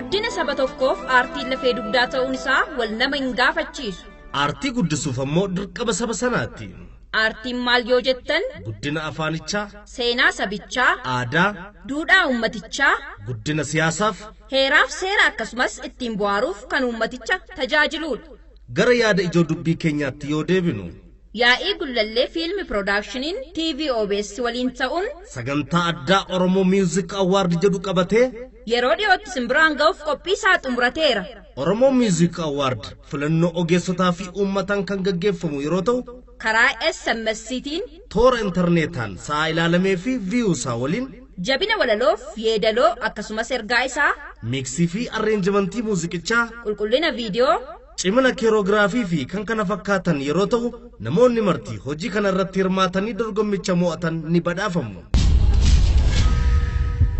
Guddina saba tokkoof aartiin lafee dugdaa ta'uun isaa wal nama hin gaafachiisu. Aartii guddisuuf ammoo dirqama saba sanaati. Aartiin maal yoo jettan? Guddina afaanichaa, seenaa sabichaa, aadaa, duudhaa uummatichaa, guddina siyaasaaf, heeraaf seera akkasumas ittiin bohaaruuf kan uummaticha tajaajiludha. Gara yaada ijoo dubbii keenyaatti yoo deebinu, Yaa'ii Gullallee Fiilmi Piroodaakshiniin TV OBS waliin ta'uun sagantaa addaa Oromoo Music Award jedhu qabatee yeroo dhiyootti simbiraan ga'uuf qophii isaa xumurateera. Oromoo Music Award filannoo ogeessotaa fi uummataan kan gaggeeffamu yeroo ta'u, karaa SMS'tiin, toora intarneetaan sa'a ilaalamee fi viyuusaa waliin, jabina walaloof yeedaloo akkasumas ergaa isaa, miiksii fi arreenjimentii muuziqichaa, qulqullina viidiyoo, cimina keeroogiraafii fi kan kana fakkaatan yeroo ta'u, namoonni marti hojii kana irratti hirmaatanii dorgommicha mo'atan ni badhaafamu.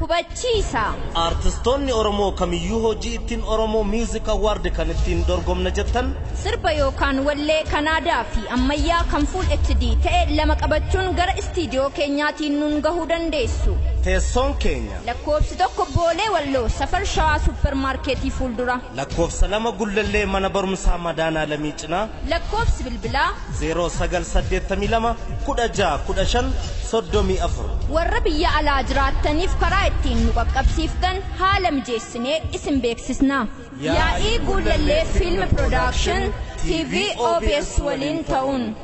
Hubachiisa. Aartistoonni Oromoo kamiyyuu hojii ittiin Oromoo Music Award kan ittiin dorgomna jettan, sirba yookaan wallee kan aadaa fi ammayyaa kan full HD ta'e lama qabachuun gara istiidiyoo keenyaatiin nuun gahuu dandeessu. Teessoon keenya lakkoofsi 1 Boolee Walloo, Safar Shawaa Suppermaarkeetii fuuldura. Lakkoofsa 2 Gullallee, mana barumsaa Madaanaa Lamii cinaa. Lakkoofsi bilbilaa 0982 16 15 34. Warra biyya alaa jiraattaniif karaa ittiin nu qaqqabsiiftan haala mijeessinee isin beeksisna. Yaa'ii Gullallee Fiilmi Piroodakshin TV OBS waliin ta'uun.